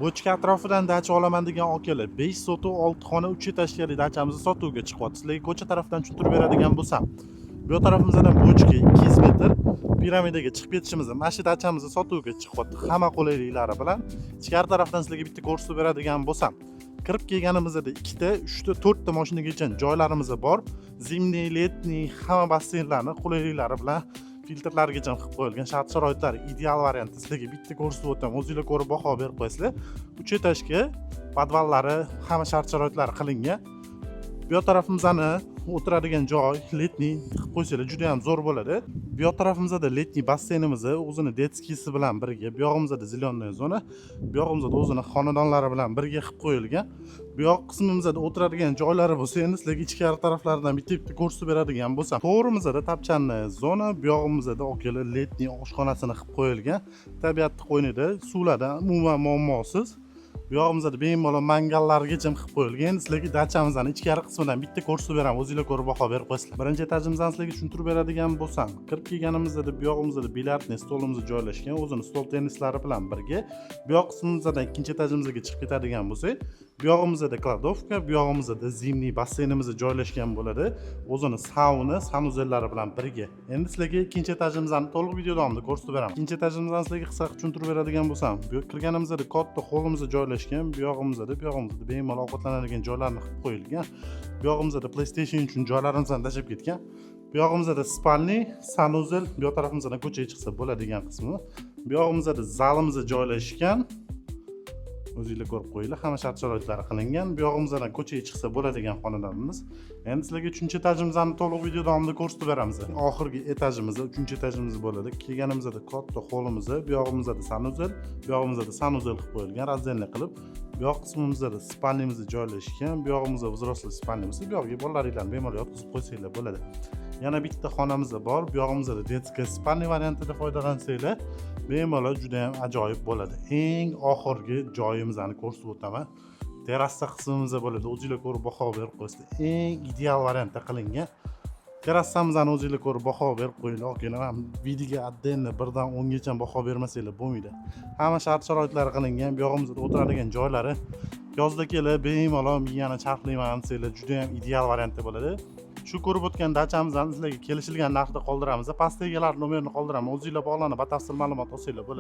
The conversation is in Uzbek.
Bochka atrofidan dacha olaman degan akalar, 5 sotuv, 6 xona, 3 этажка li dachamizni sotuvga chiqyapti. Sizlarga ko'cha tarafdan tushuntirib beradigan bo'lsam, bu yoq tarafimizdan bochka 200 metr, piramidaga chiqib ketishimiz, mana shu dachamizni sotuvga chiqyapti hamma qulayliklari bilan. Ichkari tarafdan sizlarga bitta ko'rsatib beradigan bo'lsam, kirib kelganimizda ikkita, uchta, to'rtta mashinagacha joylarimiz bor. Зимний, летний hamma basseynlarni qulayliklari bilan, filtrlargacha qilib qo'yilgan, shart sharoitlari ideal variantda. Sizlarga bitta ko'rsatib o'taman, o'zinglar ko'rib baho berib qo'yasizlar. Uch этажка, podvallari, hamma shart sharoitlari qilingan. Bu yoq tarafimizni o'tiradigan joy, летний qilib qo'ysanglar, juda ham zo'r bo'ladi. Bu yoq tarafimizda летний basseynimiz o'zini детский si bilan birga, bu yog'imizda зеленая zona, bu yog'imizda o'zini xonadonlari bilan birga qilib qo'yilgan. Bu yoq qismimizda o'tiradigan joylari bo'lsa, endi sizlarga ichkari taraflaridan bitta bitta ko'rsatib beradigan bo'lsam, to'g'rimizda топчанная zona, bu yog'imizda, akalar, летний oshxonasini qilib qo'yilgan, tabiatni qo'ynida, suvlardan umuman muammosiz. Bu yog'imizda bemalol mangallargacha qilib qo'yilgan. Endi sizlarga dachamizni ichkari qismidan bitta ko'rsatib beraman, o'zinglar ko'rib baho berib qo'yasizlar. Birinchi etajimizdan sizlarga tushuntirib beradigan bo'lsam, kirib kelganimizda bu yog'imizda бильярдный stolimiz joylashgan, o'zini stol tennislari bilan birga. Bu yoq qismimizdan ikkinchi etajimizga chiqib ketadigan bo'lsak, bu yog'imizda кладовка, bu yog'imizda зимний basseynimiz joylashgan bo'ladi, o'zini sauna, санузел lari bilan birga. Endi sizlarga ikkinchi etajimizni to'liq video davomida ko'rsatib beraman. Ikkinchi etajimizdan sizlarga qisqa qilib tushuntirib beradigan bo'lsam, bu yoq kirganimizda katta holimiz joylashgan, bu yog'imizda bemalol ovqatlanadigan joylarni qilib qo'yilgan, bu yog'imizda PlayStation uchun joylarimizni tashlab ketgan. Bu yog'imizda спальный, санузел, bu yoq tarafimizdan ko'chaga chiqsa bo'ladigan qismi. Bu yog'imizda zalimiz joylashgan, o'zinglar ko'rib qo'yinglar, hamma shart sharoitlari qilingan. Bu yog'imizdan ko'chaga chiqsa bo'ladigan xonadonimiz. Endi sizlarga uchinchi etajimizni to'liq video davomida ko'rsatib beramiz. Oxirgi etajimiz, uchinchi etajimiz bo'ladi. Kelganimizda katta holimiz, bu yog'imizda санузел, bu yog'imizda санузел qilib qo'yilgan, раздельный qilib. Bu yoq qismimizda спальный miz joylashgan, bu yog'imizda взрослый спальный miz, bu yog'iga bolalaringlarni bemalol yotqizib qo'ysanglar bo'ladi. Yana bitta xonamiz bor, bu yog'imizda детская спальный variantida foydalansanglar, bemalol juda ham ajoyib bo'ladi. Eng oxirgi joyimizni ko'rsatib o'taman, terrasa qismimiz bo'ladi, o'zinglar ko'rib baho berib qo'yasizlar. Eng ideal variantda qilingan terrasamizni o'zinglar ko'rib baho berib qo'yinglar, akalar. Mana вид iga отдельно 1 dan 10gacha baho bermasanglar bo'lmaydi. Hamma shart sharoitlari qilingan. Bu yog'imizda o'tiradigan joylari, yozda kelib bemalol miyani charxlayman desanglar, juda ham ideal variantda bo'ladi. Shu ko'rib o'tgan dachamizni sizlarga kelishilgan narxda qoldiramiz. Pastda egalari nomerini qoldiraman, o'zinglar bog'lanib, batafsil ma'lumot olsanglar bo'ladi.